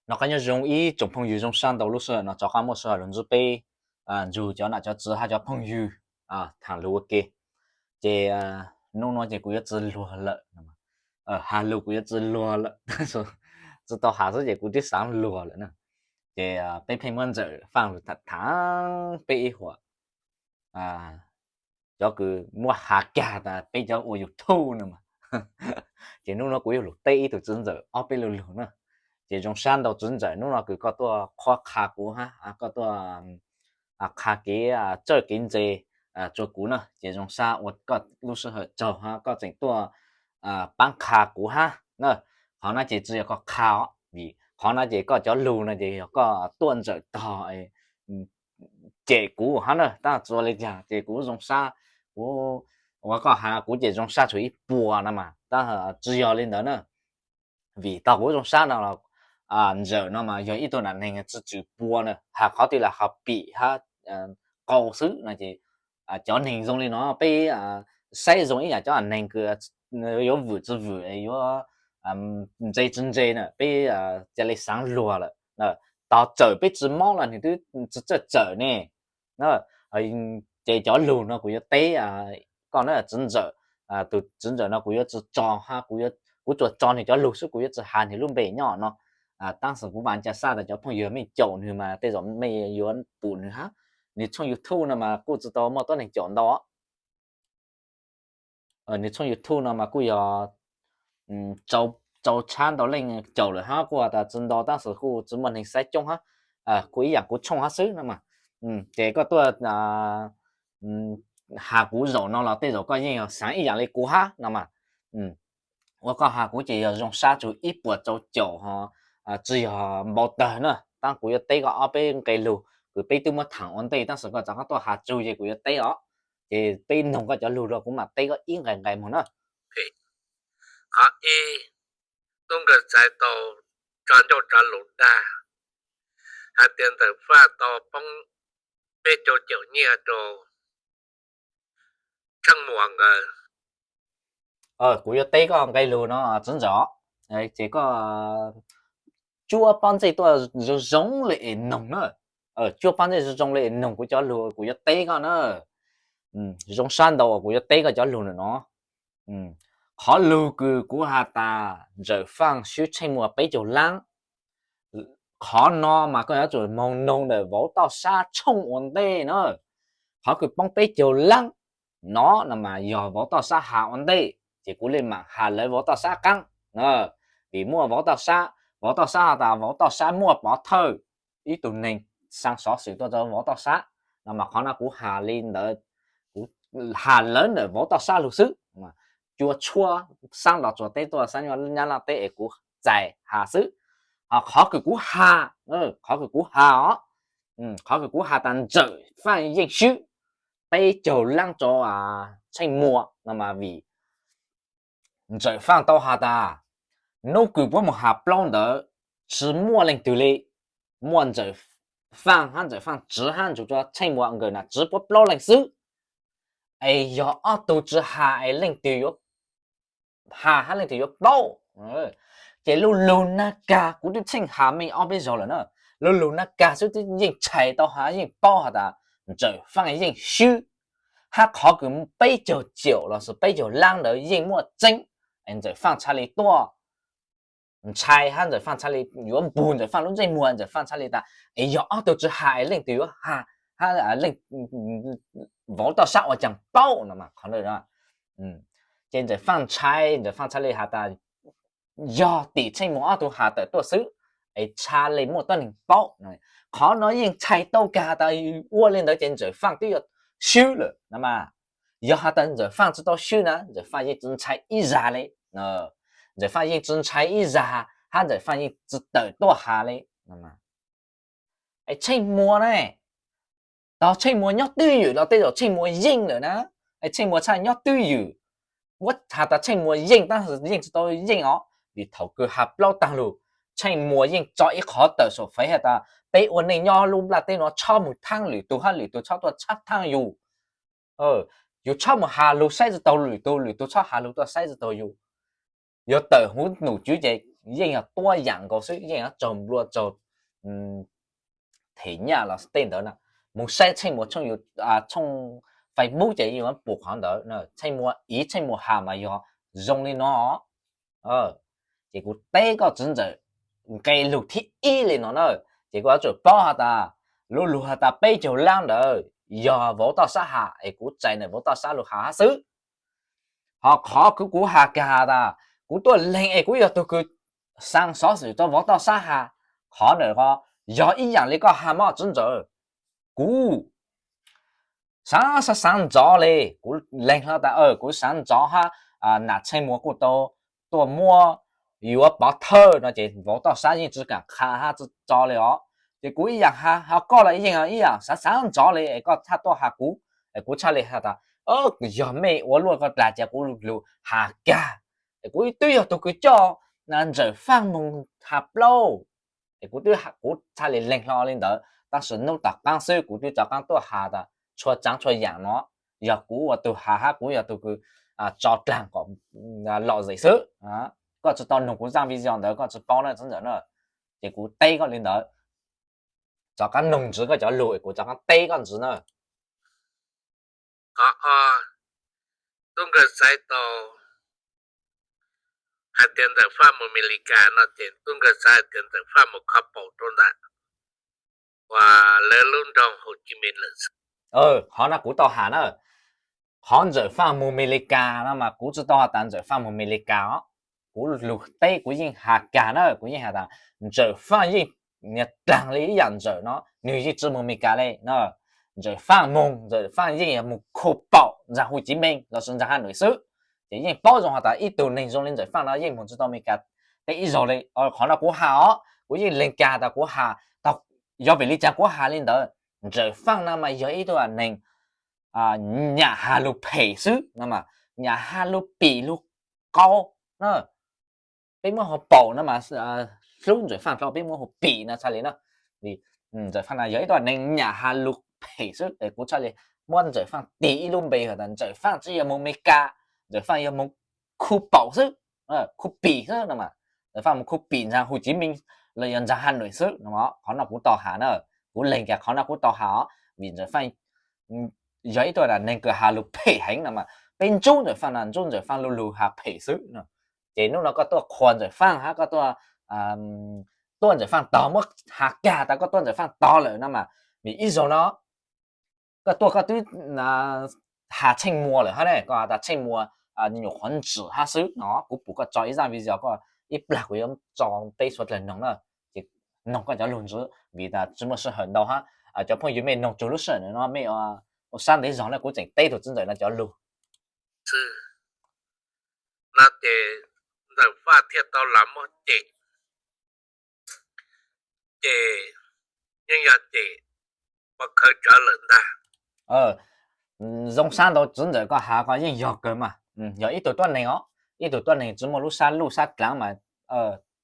Noj qab nyob zoo ib tsoom phooj ywg, zoo sab ntau lub sij hawm no rov qab muaj sij hawm los ntsib peb nrug cov nam cov txiv hab cov phooj ywg tham lug ua ke. Ces hnub no ces kuv yuav tsis luag lawm, has lug kuv yuav tsis luag lawm, tsis tau has xwb ces kuv twb xaav luag lawm na. Ces peb pheej muab Ntxawm Faaj lug tham tham peb ib huam, cov kws muab has kag tas peb cov ua YouTube no mas. Ces hnub no kuv yuav lug teb ib tug txiv ntxawm ob peb lu lug na. Ces zoo sab ntau txiv ntxawm, hnub no kws koj tuaj qhuab qha kuv hab, koj tuaj qha kev txawj kev ntse rua kuv na, ces zoo sab ua koj lub sij hawm tsaug hab koj tseem tuaj paab qha kuv hab na. Qhov no ces tsis yog koj qha os, vim qhov no ces koj cov lug no ces yog koj tuaj Ntxawm tog cem kuv hab na, tab tsis ua li cas ces kuv zoo sab, kuv ua koj has kuv ces zoo sab tsuas ib puas no mas, tab tsis yog li ntawd na. Vim tog kuv zoo sab no los Ntxawm no mas yog ib tug nam neeg tsi tswm pua na, has qhov twg los ho pim hab qau xwb no ces cov neeg zoo li no peb saib zoo ib yam cov neeg kws yuav vwm tsi vwm, yuav ntse tsi ntse na, peb ca le xaav luag lawm. Tog txawm peb tsis mob los nwg twb tsi txawj txawm ne. Ces cov lug no kuv yuav teb koj na txiv ntxawm, tus txiv ntxawm no kuv yuav tsis tso hab, kuv tsuas tso nwg cov lug xwb, kuv yuav tsis has nwg lub npe nyob no. Tab sis kuv vam ca xaj tas cov phooj ywg mej caum nwg mas tej zaum mej yuav pum nwg hab. Nwg tshooj YouTube no mas kuj tsi tau muaj tuab neeg caum ntau. Nwg tshooj YouTube no mas kuj yog rau tshab ntau leej caum lawm hab, kuj has tas tsi ntau tab sis kuj tsi muaj neeg saib coob hab, kuj ib yam kuv tshooj hab xwb no mas. Ces koj tuaj has kuv zaum no los tej zaum koj yeej xaav ib yam li kuv hab no mas. Ua koj has kuv ces yog zoo sab tsuas ib puas rau caum ho, tsi yog npau tawg na. Tab kuv yuav teb koj ob peb nqe lug kws peb twb muab thaam ua ntej tab sis koj rov qab tuaj has tsug ces kuv yuav teb os. Ces peb noog koj cov lug rua kuv mam teb koj ib nqe nqe moog na. Qhov ib, tub nkawg txais tau tso ncauj tso lus dag hais tias Ntxawm Faaj tau poob peb caug caum nyiaj rau Tsheej Muas nkawd. Kuv yuav teb koj nqe lug no txiv ntxawm, ces koj cuab pob ntsej tuaj zoo zoo le es noog na. Cuab pob ntsej zoo zoo le es noog kuv cov lug kuv yuav teb koj na. Zoo sab ntau uas kuv yuav teb koj cov lug ntawm no. Qhov lug kws kuv has tas Ntxawm Faaj swb Tsheej Muas peb caug laab, qhov no mas koj yuav tsum moog noog ntawm Vauv Toj Sab tshooj ua ntej na. Qhov kws poob peb caug laab no no mas yog Vauv Toj Sab has ua ntej, ces kuv le maam has lawv Vauv Toj Sab qaab. Vim muaj Vauv Toj Sab, Vauv Toj Sab has tas Vauv Toj Sab muaj pov thawj, ib tug neeg xaa xov xwm tuaj rau Vauv Toj Sab no mas qhov no kuv has li ntawd, kuv has lawv ntawm Vauv Toj Sab lug xwb. Cua tshuab xaab los tsuas teb tuaj xaab nyob Nyab Laj teb es kuv txais has xwb. Qhov kws kuv has, qhov kws kuv has os, qhov kws kuv has tas Ntxawm Faaj yeej swb peb caug laab rau Tsheej Muas no mas vim Ntxawm Faaj tau has tas, nub kws puab moog has plaub ntawd, tsi muaj leej twg li, muaj Ntxawm Faaj hab Ntxawm Faaj txiv hab ntsug rua Tsheej Muas nkawd nam txiv puab plaub leeg xwb. Es yog ob tug tsi has es leej twg yuav has hab leej twg yuav paub? Ces lub lug nag kag kuv twb tsheej has mej ob peb zaug lawm na. Lub lug nag kag xwb twb yeej tshais tau hab yeej paub has tas Ntxawm Faaj yeej swb, hab qhov kws peb caug caum los sis peb caug laab ntawd yeej muaj tseeb. Es Ntxawm Faaj txhaj li tuaj ntshai hab Ntxawm Faaj txhaj li yuav npug Ntxawm Faaj lub ntsej muag, Ntxawm Faaj txhaj li tas es yog ob tug tsi has es leej twg yuav has, hab leej Vauv Toj Sab ua caag paub no mas qhov ntawd. Ces Ntxawm Faaj ntshai, Ntxawm Faaj txhaj li has tas yog tim Tsheej Muas ob tug has tawm tuaj xwb, es txhaj li muaj tuab neeg paub. Qhov no yeej tshais tau kag tas ua li ntawd ces Ntxawm Faaj twb yuav swb lawm no mas. Yog has tas Ntxawm Faaj tsi tau swb na, Ntxawm Faaj yeej tsi ntshai ib zag li. Ntxawm Faaj yeej tsi ntshai ib zag, hab Ntxawm Faaj yeej tsi tawm tuaj has li. Es Tsheej Muas ne, tog Tsheej Muas nyob twj ywm los tej zaum Tsheej Muas yeej lawm na. Es Tsheej Muas txhaj nyob twj ywm. Muab has tas Tsheej Muas yeej tab yeej tsi tau yeej os, vim thaum kws has plaub taag lug, Tsheej Muas yeej tso ib qhov tawm saum feiv has tas peb ua neej nyob lub nplaj teb no txhob moog thaab lwm tug hab lwm tug txhob tuaj txhab thaab yug. Yug txhob moog has lug saib tsi taug lwm tug, lwm tug txhob has lug tuaj saib tsi taug yug. Yog tawm huv num tswv ces yeej yog tuab yam nkaus xwb, yeej yuav raug nplua raug them nyaj los tej ntawd na. Mus saib Tsheej Muas tshooj, tshooj Facebook ces yeej yuav pum qhov ntawd. Tsheej Muas, iv Tsheej Muas has mas yog zoo li no. Ces kuv teb koj txiv ntxawm nqe lus thib ib li no na, ces koj yuav tsum paub has tas lub lug has tas peb caug lab ntawd yog vauv toj sab has es kuv txais ntawm vauv toj sab lug has hab xwb. Ho qhov kuv has kag tas kuv tuaj leeg es kuv yog tug kws xaa xov xwm rau vauv toj sab has, qhov ntawd yog ib yam li koj has mog txiv ntxawm. Kuv xaav xaav ntxov li, kuv leeg hlo tas kuv xaav ntxov hab, nam Tsheej Muas kuj tau tuaj muab yuav pov thawj no ces vauv toj sab yeej tsi kam qha hab tsi tso li os. Ces kuv ib yam has, ho koj los yeej ib yam xaav xaav ntxov li es koj txhaj tuaj has kuv, es kuv txhaj li has tas yog mej ua luaj koj dlag ces kuv lug has kag. Es kuv twb yog tug kws coj Ntxawm Faaj moog has plaub, es kuv twb, kuv txhaj li leeg hlo li ntawd, tab sis nub tom qaab xwb kuv twb rov qaab tuaj has tas txhua tsaav txhua yaam no yog kuv ua tug has hab kuv yog tug kws tso dlaag kom lom zem xwb. Koj tsi tau noog kuv zaaj video ntawd koj tsi paub na txiv ntxawm na, ces kuv teb koj li ntawd. Rov qaab noog ntxiv koj cov lug es kuv rov qaab teb koj ntxiv na. Qhov ob, tub nkawg xaiv tau hais tias Ntxawm Faaj mus Amelikas no ces tub nkawg xaiv hais tias Ntxawm Faaj mus kho paum rau ntawm uas lawv lub nroog Hồ Chí Minh lawm xwb. Qhov no kuv tau has na, qhov Ntxawm Faaj mus Amelikas no mas kuv tsi tau has tas Ntxawm Faaj mus Amelikas os. Kuv lug teb kuv yeej has kag na, kuv yeej has tas Ntxawm Faaj yeej niag dlaag li ib yam Ntxawm no, nwg yeej tsi mus Amelikas li no. Ntxawm Faaj moog, Ntxawm Faaj yeej yog mus kho paum ntxag Hu Civ Meej los sis ntxag Has Nuim xwb. Ces yeej paub zoo has tas ib tug neeg zoo li Ntxawm Faaj no yeej moog tsi tau Amelikas teb ib zaug li. Qhov no kuv has os, kuv yeej lees kag tas kuv has, yog vim li cas kuv has li ntawd. Ntxawm Faaj no mas yog ib tug neeg nyam has lug phem xwb no mas, nyam has lug pim lug qau na. Peb muab hu paum no mas hlub Ntxawm Faaj dlhau peb muab hu pim no txhaj li na. Ntxawm Faaj no yog ib tug neeg nyam has lug phem xwb es kuv txhaj li muab Ntxawm Faaj tis ib lub npe has tas Ntxawm Faaj tsi yog moog Amelikas, Ntxawm Faaj yog moog khu paum xwb, khu pim xwb no mas. Ntxawm Faaj moog khu pim ntxag Hu Civ Meej los yog ntxag Has Nuim xwb no. Qhov no kuv tau has na, kuv lees kag qhov no kuv tau has os, vim Ntxawm Faaj yog ib tug neeg kws has lug phem heev no mas, peb ntsub Ntxawm Faaj no ntsub Ntxawm Faaj lub lug has phem xwb no. Ces nub no koj tuaj qhuas Ntxawm Faaj hab koj tuaj, tuaj Ntxawm Faaj tog, muab has kag tas koj tuaj Ntxawm Faaj tog lawm no mas, vim ib zaug no koj tuaj koj twb has Tsheej Muas lawm hab ne, koj has tas Tsheej Muas nyuam qhuav ntsim hab xwb no. Kuv pum koj tso ib zaaj video koj, ib plag kuv yuav tso peb suav dlawg noog na, ces noog koj cov lug ntxiv vim tas tsi muaj sij hawm ntau hab. Cov phooj ywg mej noog txug lub sij hawm no mej ua sab ntev zog na, kuv tseem teb tug txiv ntxawm no cov lug xwb no ces Ntxawm Faaj thiaj tau los muab cem, ces yeej yog cem pov khawv tsawv lawm ntag. Zoo sab ntau txiv ntxawm koj has koj yeej yog kawg mas, yog ib tug tuab neeg os, ib tug tuab neeg tsi muaj lub sab luj sab dlaav mas,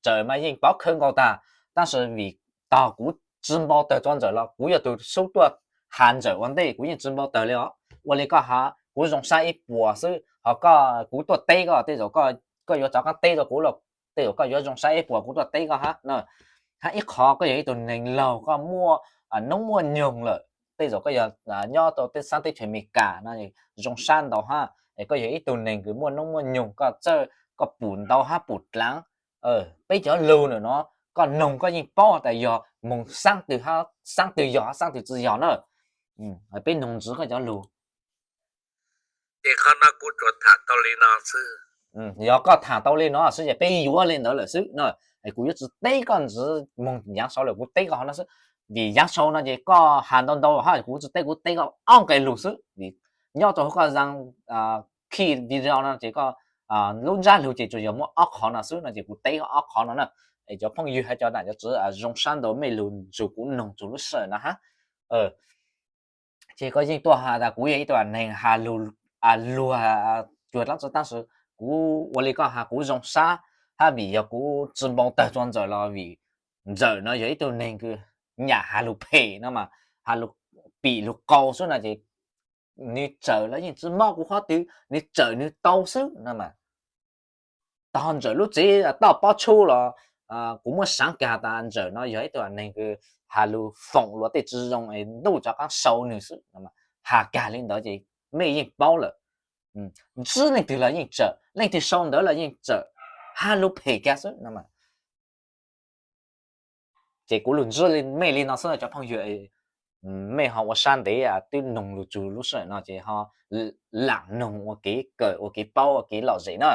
Ntxawm mas yeej pov khawv nkaus tag, tab sis vim tog kuv tsi npau tawg rua Ntxawm los kuv yog tug xub tuaj has Ntxawm ua ntej kuv yeej tsi npau tawg li os. Ua li koj has kuv zoo sab ib puas xwb, ho koj, kuv tuaj teb koj tej zaum koj yuav rov qaab teb rua kuv los tej zaum koj yuav zoo sab ib puas kuv tuaj teb koj hab. Hab ib qho koj yog ib tug neeg laug koj muaj noob muaj nyoog lawm, tej zaum koj yog nyob rau tej sab teb chaws Amelikas no zoo sab ntau hab, es koj yog ib tug neeg kws muaj noob muaj nyoog koj txawj, koj pum ntau hab pum dlaav, peb cov lug ntawm no koj noog koj yeej paub tas yog moog xaab twg hab xaab twg yog hab xaab twg tsi yog na. Peb noog ntxiv koj cov lug. Ces qhov no kuv tsuas tham tau li no xwb. Yog koj tham tau li no xwb ces peb yuav li ntawd lawm xwb no. Es kuv yuav tsi teb koj ntxiv moog yaav sau lawm, kuv teb koj qhov no xwb. Vim yaav sau no ces koj has ntau ntau hab kuv tsi teb, kuv teb koj ob nqe lug xwb. Vim nyob rau huv koj zaj khij video no ces koj lub ntsab lug ces tsuas yog muaj ob qhov no xwb no ces kuv teb koj ob qhov no na. Es cov phooj ywg hab cov nam cov txiv zoo sab ntau mej lug nrug kuv noog txug lub sij hawm no hab. Ces koj yeej tuaj has tas kuv yog ib tug neeg has lug, luag cuag dlaab tsi, tab sis kuv ua li koj has kuv zoo sab hab vim yog kuv tsi npau tawg rua Ntxawm los vim Ntxawm no yog ib tug neeg kws nyam has lug phem no mas, has lug pim lug qau xwb no ces nwg txawm los yeej tsi mob kuv qhov twg, nwg txawm nwg tau xwb no mas. tog Ntsawm lub tsev toj pob tsuas los kuv muab xaav kag tas Ntsawm no yog ib tug neeg kws has lug foom luag tej tsi zoo es ntuj rov qaab sau nwg xwb. Has kag le ntawd ces mej yeej paub lawm. Ntsib leej twg los yeej tsawm, leej twg sau ntawv los yeej tsawm, has lug phem kag xwb no. Ces kuv lug ntsib mej li no xwb cov phooj ywg, mej ho ua sab ntev twb noog lug tsug lub sij hawm no ces ho lam noog ua kev kawm, ua kev paub, ua kev lom zem na.